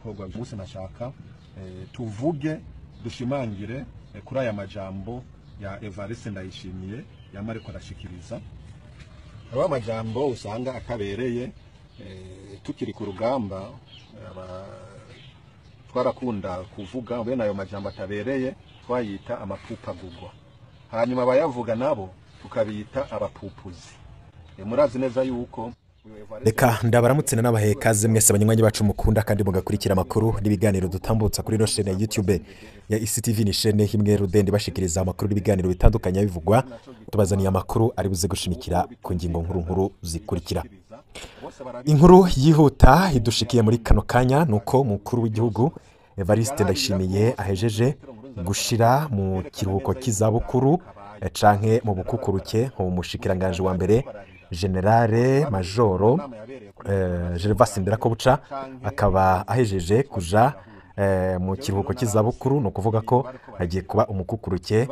Bikorwa umunsi nashaka tuvuge dushimangire kuri aya majambo ya Evariste Ndayishimiye yama ariko arashikiriza. Hariho amajambo usanga akabereye. Tukiri ku rugamba twarakunda kuvuga bene ayo majambo atabereye, twayita amapupagugwa, hanyuma abayavuga nabo tukabita abapupuzi. Murazi neza yuko Reka ndabaramutse n'abahe kaze mwese abanywanyi bacu mukunda kandi mugakurikira amakuru n'ibiganiro dutambutsa kuri ino shene ya YouTube ya ECTV. Ni shene imwe rudende bashikiriza amakuru n'ibiganiro bitandukanye bivugwa. Tubazaniye amakuru ari buze gushimikira ku ngingo nkuru nkuru zikurikira. Inkuru yihuta idushikiye muri kano kanya nuko mukuru w'igihugu Evariste Ndayishimiye ahejeje gushira mu kiruhuko cy'izabukuru canke mu bukukuruke umushikiranganje wa mbere, Général Major Gervais Ndirakobuca, akaba ahejeje kuja mu kiruhuko cy'izabukuru. Ni ukuvuga ko agiye kuba umukukuruke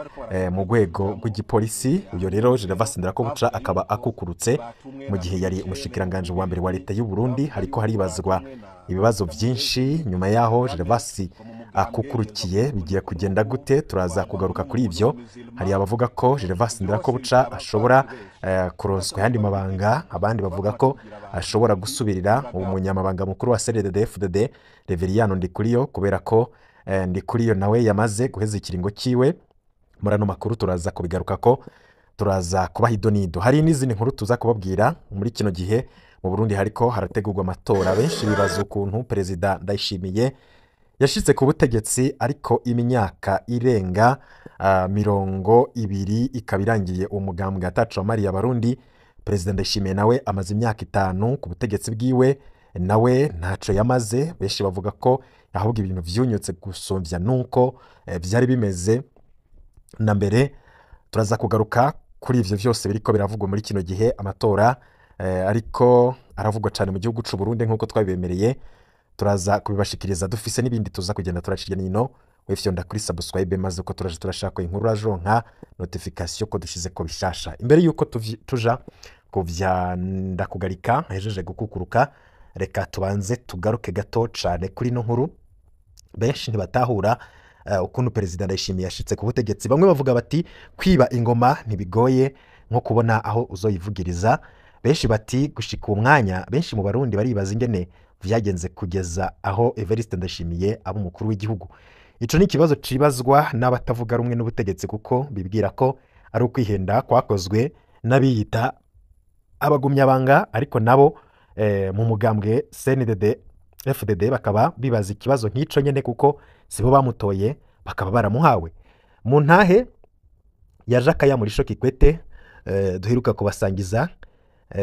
mu rwego rw'igipolisi. Uyo rero Gervais Ndirakobuca akaba akukurutse mu gihe yari umushikiranganje wa mbere wa leta y'u Burundi. Hariko haribazwa ibibazo byinshi nyuma yaho Gervais akukurukiye, bigiye kugenda gute? Turaza kugaruka kuri ibyo. Hari abavuga ko Gervais Ndirakobuca ashobora kuronswa ayandi mabanga, abandi bavuga ko ashobora gusubirira umunyamabanga mukuru wa CNDD-FDD Reveriyano Ndikuriyo, kubera ko Ndikuriyo nawe yamaze guheza ikiringo ciwe. Muri ano makuru turaza kubigaruka ko turaza kubaha idonido. Hari n'izindi nkuru tuza kubabwira. Muri kino gihe mu Burundi hariko harategurwa amatora. Benshi bibaza ukuntu Perezida Ndayishimiye yashitse ku butegetsi ariko imyaka irenga 20 ikaba irangiye umugambwe ataco wamariye Abarundi. Perezida Ndayishimiye nawe amaze imyaka 5 ku butegetsi bwiwe, nawe ntaco yamaze. Benshi bavuga ko ahubwo ibintu vyunyutse gusumvya nuko vyari bimeze na mbere. Turaza kugaruka kuri ivyo vyose biriko biravugwa muri kino gihe. Amatora ariko aravugwa cyane mu gihugu c'u Burundi nk'uko twabibemereye, turaza kubibashikiriza. Dufise n'ibindi tuza kugenda turacirya nino. Wifyonda kuri subscribe, maze uko turaje turashaka inkuru rajonka notification ko dushize ko bishasha. Imbere yuko tuja kuvya ndakugarika hejeje gukukuruka, reka tubanze tugaruke gato cane kuri no nkuru. Benshi ntibatahura ukuntu Perezida Ndayishimiye yashitse ku butegetsi. Bamwe bavuga bati kwiba ingoma ntibigoye nko kubona aho uzoyivugiriza. Benshi bati gushika uwo mwanya benshi mu Barundi baribaza ingene vyagenze kugeza aho Evariste Ndayishimiye aba umukuru w'igihugu. Ico ni ikibazo cibazwa n'abatavuga rumwe n'ubutegetsi, kuko bibwira ko ari ukwihenda kwakozwe n'abiyita abagumyabanga, ariko nabo mu mugambwe CNDD FDD bakaba bibaza ikibazo nk'ico nyene, kuko sibo bamutoye, bakaba baramuhawe. Mu ntahe ya Jakaya Murisho Kikwete duheruka kubasangiza,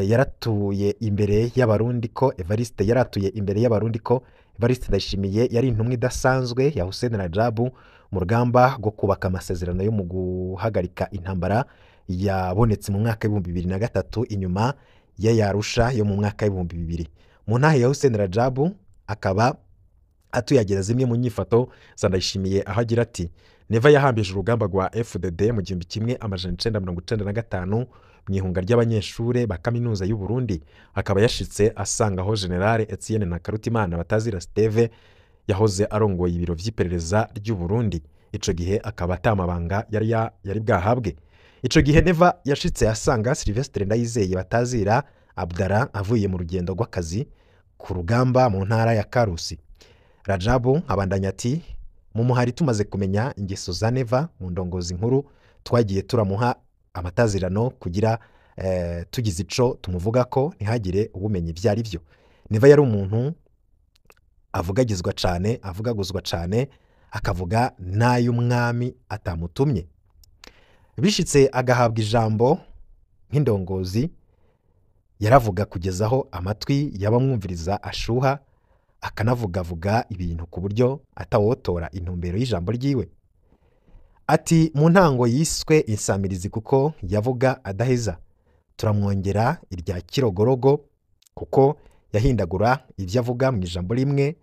yaratuye imbere y'Abarundi ko Evariste yaratuye imbere y'Abarundi ko Evariste Ndayishimiye yari intumwa idasanzwe ya Hussein Rajabu mu rugamba rwo kubaka amasezerano yo mu guhagarika intambara yabonetse mu mwaka w'2003 inyuma ya Yarusha yo mu mwaka w'2000. Mu ntahe ya Hussein Rajabu akaba atuyagira zimwe mu nyifato za Ndayishimiye, aho agira ati: "Neva yahambije urugamba rwa FDD mu 1995 mu ihunga ry'abanyeshure ba kaminuza y'u Burundi, akaba yashitse asanga aho General Etienne Ntakarutimana batazira Steve yahoze arongoye ibiro vy'iperereza ry'u Burundi. Ico gihe akaba atamabanga yari bwahabwe. Ico gihe Neva yashitse asanga Sylvestre Ndayizeye batazira Abdara avuye mu rugendo rw'akazi ku rugamba mu ntara ya Karusi." Rajabu abandanya ati: "Mu muhari tumaze kumenya ingeso za Neva mu ndongozi nkuru, twagiye turamuha amatazirano kugira tugize ico tumuvuga ko ntihagire ubumenyi ibyo ari byo. Neva yari umuntu avugagizwa cane, avugaguzwa cane, akavuga n'ay'umwami atamutumye. Bishitse agahabwa ijambo nk'indongozi, yaravuga kugeza aho amatwi y'abamwumviriza ashuha, akanavugavuga ibintu ku buryo atawotora intumbero y'ijambo ryiwe." Ati: "Mu ntango yiswe insamirizi kuko yavuga adaheza, turamwongera irya kirogorogo kuko yahindagura ibyo avuga mu ijambo rimwe,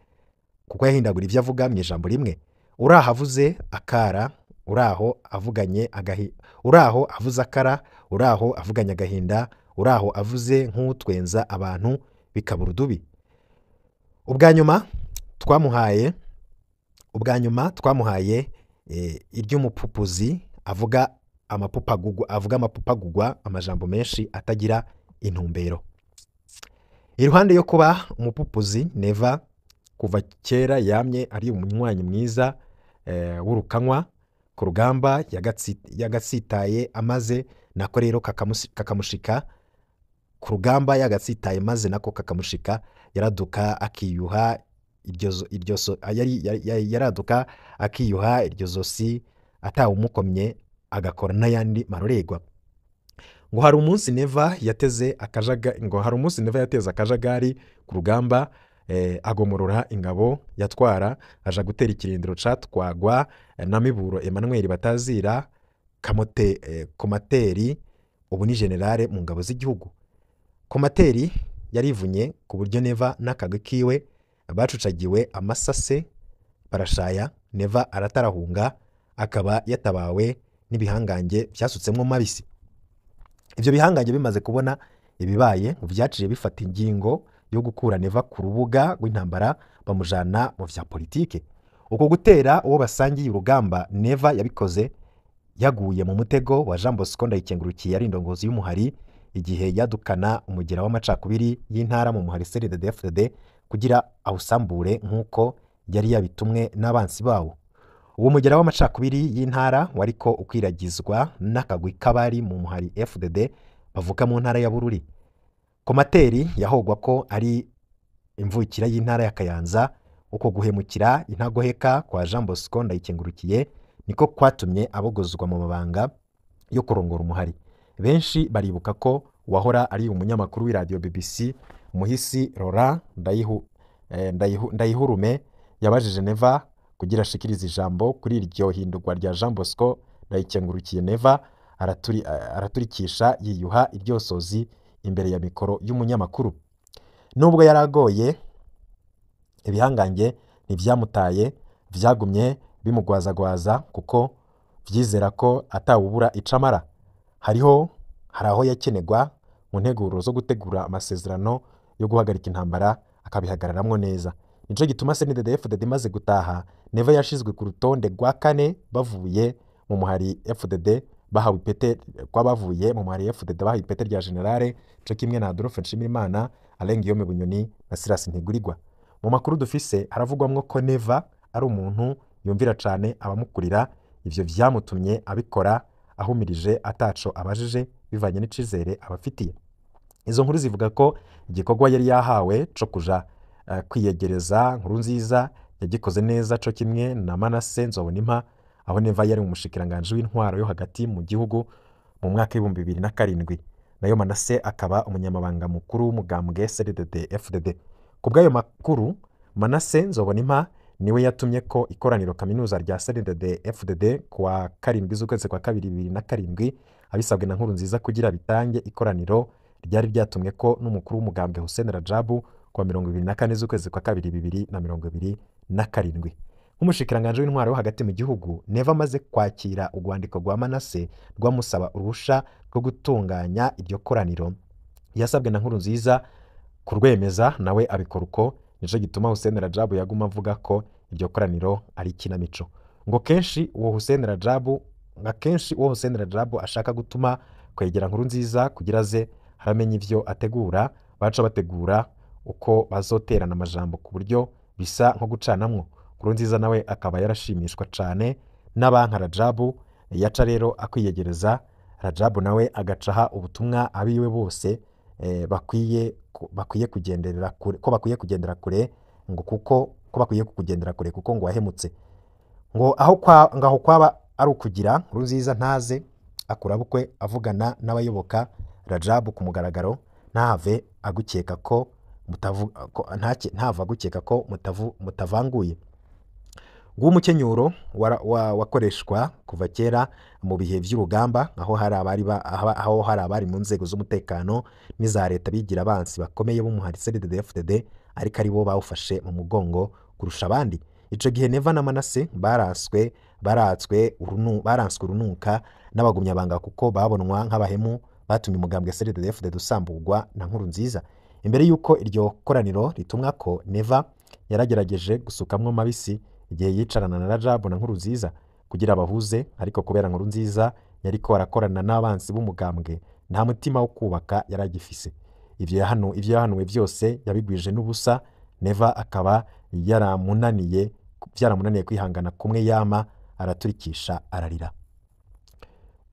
kuko yahindagura ibyo avuga mu ijambo rimwe. Uraho avuze akara, uraho avuganye agahi, uraho avuze akara, uraho avuganye agahinda, uraho avuze nk'utwenza abantu bikabura udubi." Ubwa nyuma twamuhaye, ubwa nyuma twamuhaye iry'umupupuzi avuga amapupagugwa, avuga amapupagugwa, amajambo menshi atagira intumbero. Iruhande yo kuba umupupuzi, Neva kuva kera yamye ari umunywanyi mwiza w'urukanywa ku rugamba yagatsitaye amaze nako rero kakamushika ku rugamba yagatsitaye maze nako kakamushika, yaraduka akiyuha iryo iryo yaraduka akiyuha iryo zosi atawumukomye, agakora n'ayandi marorerwa. Ngo hari umunsi Neva yateze akajaga, ngo hari umunsi Neva yateze akajagari ku rugamba, agomorora ingabo yatwara aja gutera ikirindiro catwagwa na Miburo Emmanuel batazira kamote, komateri, ubu ni generale mu ngabo z'igihugu. Komateri yarivunye ku buryo Neva n'akagwi kiwe bacucagiwe amasase barashaya. Neva aratarahunga, akaba yatabawe n'ibihangange byasutsemwo mabisi. Ivyo bihangange bimaze kubona ibibaye, ngo vyaciye bifata ingingo yo gukura Neva ku rubuga rw'intambara bamujana mu vya politike. Uko gutera uwo basangiye urugamba, Neva yabikoze yaguye mu mutego wa Jean Bosco Ndayikengurukiye, yari indongozi y'umuhari igihe yadukana umugera w'amacakubiri y'intara mu muhari CNDD-FDD kugira awusambure nk'uko yari yabitumwe n'abansi bawo. Uwo mugera w'amacakubiri y'intara wariko ukwiragizwa n'akagwi k'abari mu muhari FDD bavuka mu ntara ya Bururi. Komateri yahogwa ko ari imvukira y'intara ya Kayanza. Uko guhemukira intagoheka kwa Jean Bosco Ndayikengurukiye niko kwatumye abogozwa mu mabanga yo kurongora umuhari. Benshi baribuka ko wahora ari umunyamakuru w'iradiyo BBC Muhisi Laurent Ndayihurume yabajije Neva kugira ashikirize ijambo kuri iryo hindurwa rya Jean Bosco Ndayikengurukiye. Neva araturikisha yiyuha iryosozi imbere ya mikoro y'umunyamakuru. Nubwo yaragoye, ibihangange ntivyamutaye, vyagumye bimugwazagwaza kuko vyizera ko atawubura icamara. Hariho hari aho yakenegwa mu nteguro zo gutegura amasezerano yo guhagarika intambara, akabihagararamwo neza. Nico gituma CNDD-FDD imaze gutaha, Neva yashizwe ku rutonde rwa kane bavuye mu muhari FDD bahawe ipete, kwabavuye mu muhari FDD bahawe ipete rya generale, co kimwe na Adolphe Nshimirimana, Alain Guillaume Bunyoni na Silas Ntigurirwa. Mu makuru dufise haravugwamwo ko Neva ari umuntu yumvira cane abamukurira. Ivyo vyamutumye abikora ahumirije ataco abajije, bivanye n'icizere abafitiye. Izo nkuru zivuga ko igikorwa yari yahawe co kuja kwiyegereza Nkurunziza yagikoze neza, co kimwe na Manase Nzobonimpa, aho Neva yari umushikiranganji w'intwaro yo hagati mu gihugu mu mwaka w'2007, nayo Manase akaba umunyamabanga mukuru w'umugambwe CNDD FDD. Ku bw'ayo makuru, Manase Nzobonimpa niwe yatumye ko ikoraniro kaminuza rya CNDD FDD kuwa 7 z'ukwezi kwa 2 2007, abisabwe na Nkurunziza kugira bitange ikoraniro ryari ryatumwe ko n'umukuru w'umugambwe Hussein Rajabu kuwa 24 z'ukwezi kwa 2 2027. Nk'umushikiranganji w'intwaro yo hagati mu gihugu, Neva amaze kwakira urwandiko rwa Manase rwamusaba uruhusha rwo gutunganya iryo koraniro, yasabwe na Nkurunziza kurwemeza, nawe abikora uko. Nico gituma Hussein Rajabu yaguma avuga ko iryo koraniro ari ikinamico. Ngo kenshi uwo Hussein Rajabu, ngo kenshi uwo Hussein Rajabu ashaka gutuma kwegera Nkurunziza kugira aze haramenye ivyo ategura, baca bategura uko bazoterana amajambo ku buryo bisa nko gucanamwo. Nkurunziza nawe akaba yarashimishwa cane n'abanka Rajabu, yaca rero akwiyegereza Rajabu, nawe agacaha ubutumwa abiwe bose bakwiye kugenderera kure, ko bakwiye kugendera kure, ngo kuko ko bakwiye kugendera kure kuko ngo wahemutse. Ngo aho kwa, ngo aho kwaba ari ukugira Nkurunziza ntaze akurabukwe avugana n'abayoboka Rajabu ku mugaragaro, ntave agukeka ko mutavu, ko, ntake, ntava agukeka ko mutavu, mutavanguye. Nguwo umukenyuro wakoreshwa kuva kera mu bihe vy'urugamba, aho hari abari ba, aho, aho hari abari mu nzego z'umutekano n'iza leta bigira abansi bakomeye b'umuhari CNDD-FDD, ariko ari bo bawufashe mu mugongo kurusha abandi. Ico gihe Neva na Manase baranswe urunuka n'abagumyabanga kuko babonwa nk'abahemu batumye umugambwe CNDD-FDD usamburwa na Nkurunziza. Imbere yuko iryo koraniro ritumwa ko Neva Yaragerageje gusukamwo mabisi igihe yicarana na Rajabu na Nkurunziza kugira bahuze, ariko kubera Nkurunziza yariko arakorana n'abansi b'umugambwe nta mutima wo kubaka yaragifise. Ivyo yahanuwe byose yabigwije n'ubusa. Neva akaba byaramunaniye kwihangana kumwe yama araturikisha ararira.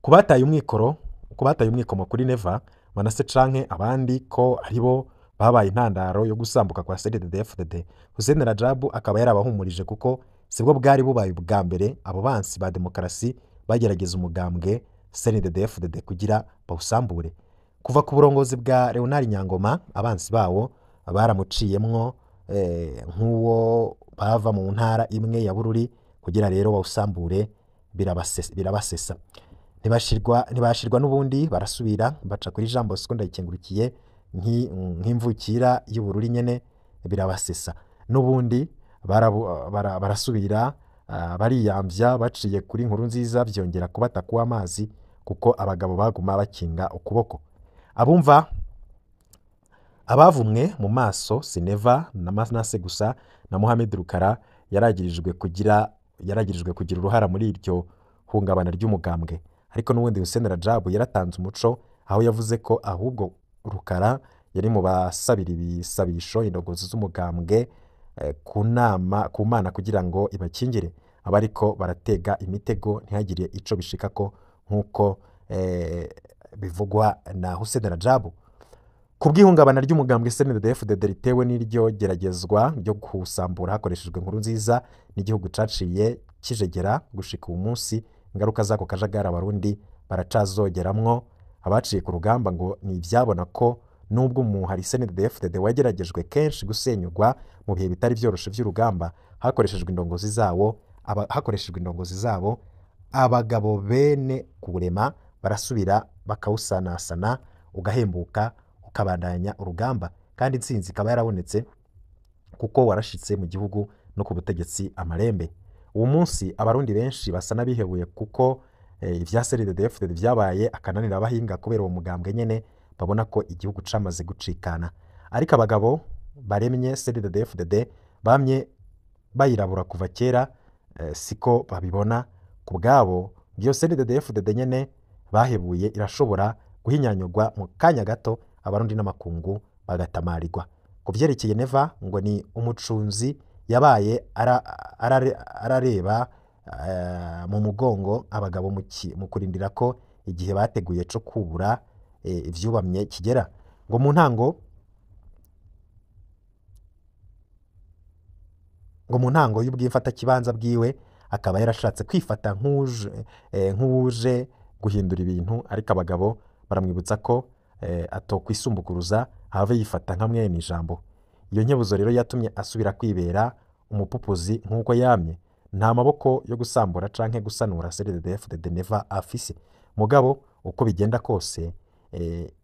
Kubataye umwikomo kuri Neva, Manase canke abandi ko aribo babaye intandaro yo gusambuka kwa CNDD-FDD, Hussein Rajabu akaba yarabahumurije kuko sibwo bwari bubaye ubwa mbere abo bansi ba demokarasi bagerageza umugambwe CNDD-FDD kugira bawusambure. Kuva ku burongozi bwa Leonard Nyangoma, abansi bawo baramuciyemwo nk'uwo bava mu ntara imwe ya Bururi kugira rero bawusambure, birabasesa. Ntibashirwa n'ubundi barasubira baca kuri Jean Bosco Ndayikengurukiye nk'imvukira y'Ubururi nyene, birabasesa. N'ubundi barasubira bariyamvya baciye kuri Nkurunziza, byongera kubata kuwa amazi kuko abagabo baguma bakinga ukuboko. Abumva abavumwe mu maso Sineva na Manase gusa na Mohamed Rukara yaragirijwe kugira uruhara muri iryo hungabana ry'umugambwe. Ariko n'ubundi Hussein Rajabu yaratanze umuco aho yavuze ko ahubwo Rukara yari mu basabira ibisabisho indongozi z'umugambwe ku nama ku Mana kugira ngo ibakingire abariko baratega imitego ntihagire ico bishikako nkuko bivugwa na Hussein Rajabu. Kubw'ihungabana ry'umugambwe CNDD-FDD ritewe n'iryo geragezwa ryo kusambura hakoreshejwe Nkurunziza n'igihugu caciye kijegera gushika uyu munsi, ingaruka zako kajagari abarundi baracazogeramwo. Abaciye ku rugamba ngo ni ivyabona ko nubwo umuhari CNDD-FDD wageragejwe kenshi gusenyugwa mu bihe bitari vyoroshe vy'urugamba hakoreshejwe indongozi zabo abagabo bene kurema barasubira bakawusanasana ugahembuka ukabandanya urugamba, kandi intsinzi ikaba yarabonetse kuko warashitse mu gihugu no ku butegetsi amarembe. Uwo munsi abarundi benshi basa n'abihebuye kuko ivya CNDD-FDD vyabaye akananira abahinga kubera uwo mugambwe nyene babona ko igihugu camaze gucikana. Ariko abagabo baremye CNDD-FDD bamye bayirabura kuva kera, siko babibona ku bwabo. Iyo CNDD-FDD nyene bahebuye irashobora guhinyanyurwa mu kanya gato abarundi n'amakungu bagatamarirwa. Ku vyerekeye Neva ngo ni umucunzi yabaye arareba mu mugongo abagabo mu kurindira ko igihe bateguye co kubura ivyubamye kigera. Ngo mu ntango y'ubwifata kibanza bwiwe akaba yarashatse kwifata nk'uje guhindura ibintu, ariko abagabo baramwibutsa ko atokwisumbukuruza have yifata nka mwene ijambo. Iyo nkebuzo rero yatumye asubira kwibera umupupuzi nk'uko yamye. Nta maboko yo gusambura canke gusanura CNDD-FDD Neva afise. Mugabo uko bigenda kose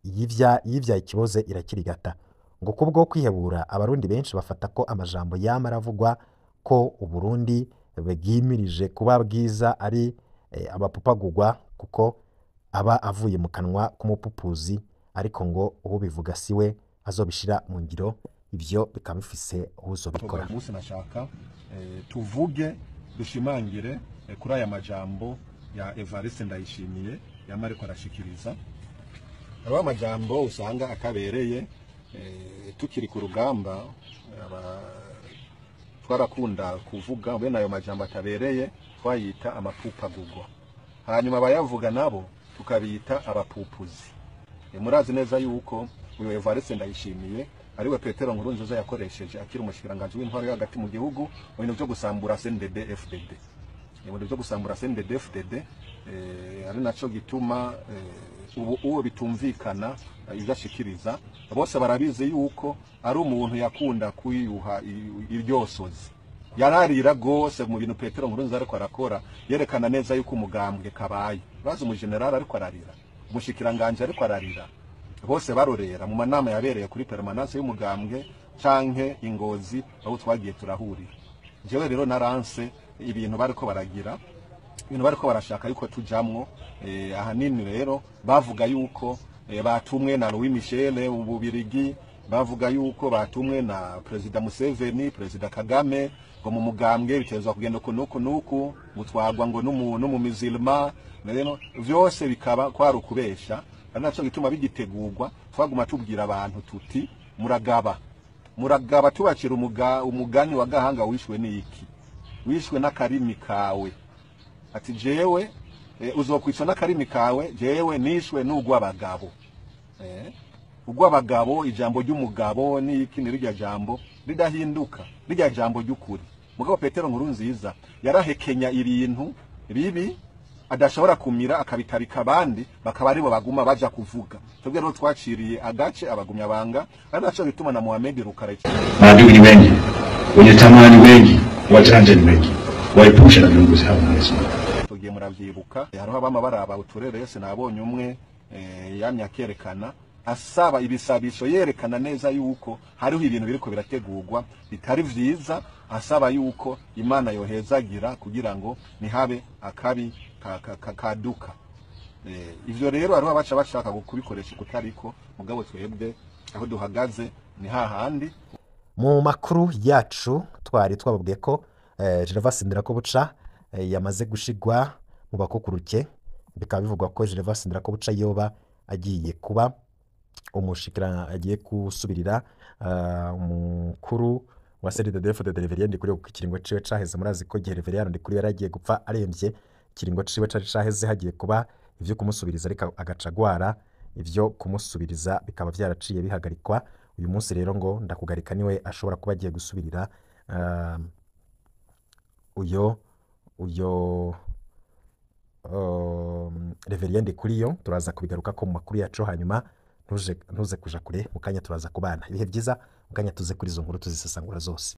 yivya ikiboze irakirigata. Ngo kubwo kwihebura abarundi benshi bafata ko amajambo yama aravugwa ko Uburundi bwimirije kuba bwiza ari abapupagugwa kuko aba avuye mu kanwa k'umupupuzi, ariko ngo ubivuga siwe azobishira mu ngiro, ivyo bikaba bifise uzobikora. Umunsi nashaka tuvuge dushimangire kuri aya majambo ya Evariste Ndayishimiye yama ariko arashikiriza. Hariho amajambo usanga akabereye tukiri ku rugamba twarakunda kuvuga bene ayo majambo atabereye twayita amapupagugwa, hanyuma abayavuga nabo tukabita abapupuzi. Murazi neza yuko uyu Evariste Ndayishimiye ariwe Petero Nkurunziza yakoresheje akiri umushikiranganje w'intwaro yo hagati mu gihugu mu bintu byo gusambura CNDD-FDD. Mu bintu byo gusambura CNDD-FDD ari naco gituma ubu uwo bitumvikana ibyo ashikiriza bose barabizi yuko ari umuntu yakunda kwiyuha iryosozi. Yararira gose mu bintu Petero Nkurunziza ariko arakora, yerekana neza yuko umugambwe kabaye. Bazi umugeneral ariko ararira, umushikiranganje ariko ararira, bose barorera mu manama yabereye kuri permanence y'umugambwe canke ingozi aho twagiye turahurira. Jewe rero naranse ibintu bariko baragira, ibintu bariko barashaka yuko tujamwo. Ahanini rero bavuga yuko batumwe na Louis Michel ububirigi, Bavuga yuko batumwe na Perezida Museveni, Perezida Kagame, ngo mu mugambwe bitezwa kugenda uku nuku nuku, gutwagwa ngo n'umumizilma, rero vyose bikaba kwari ukubesha. Ari naco gituma bigitegurwa twaguma tubwira abantu tuti muragaba, muragaba, tubacira umugani wa Gahanga wishwe n'iki? Wishwe n'akarimi kawe. Ati jewe uzokwicwa n'akarimi kawe, jewe nishwe n'ugw'abagabo. Ugw'abagabo, ijambo ry'umugabo n'iki ni rirya jambo ridahinduka, rirya jambo ry'ukuri. Mugabo Petero Nkurunziza yarahekenya ibintu bibi adashobora kumira, akabitarika abandi bakaba aribo baguma baja kuvuga. Twebwe rero twaciriye agace abagumya banga, ari naco gituma na Mohamed Rukara. Maadui ni wengi, wenye tamaa ni wengi, wajanja ni wengi. Waepushe na viongozi hao Mwenyezi Mungu. Tugiye muravyibuka, hariho abama baraba uturere, sinabonye umwe yamye akerekana asaba ibisabisho, yerekana neza yuko hariho ibintu biriko birategurwa bitari vyiza, asaba yuko Imana yohezagira kugira ngo nihabe akabi kaduka. Ivyo rero hariho abaca bashaka kubikoresha kutariko, mugabo twebwe aho duhagaze ni hahandi. Mu makuru yacu twari twababwiye ko Gervas Ndirakobuca yamaze gushigwa mu bakukuruke, bikaba bivugwa ko Gervas Ndirakobuca yoba agiye kuba umushikira, agiye gusubirira umukuru wa CNDD-FDD Reverien Ndikuriyo, kuko ikiringo ciwe caheze. Murazi ko igihe Reverien Ndikuriyo yari agiye gupfa aremvye, ikiringo ciwe cari caheze, hagiye kuba ivyo kumusubiriza, ariko agaca agwara, ivyo kumusubiriza bikaba vyaraciye bihagarikwa. Uyu munsi rero ngo Ndakugarika niwe ashobora kuba agiye gusubirira uyo Reverien Ndikuriyo. Turaza kubigaruka ko mu makuru yacu, hanyuma ntuze kuja kure, mu kanya turaza kubana. Ibihe byiza, mu kanya tuze kuri izo nkuru tuzisesangura zose.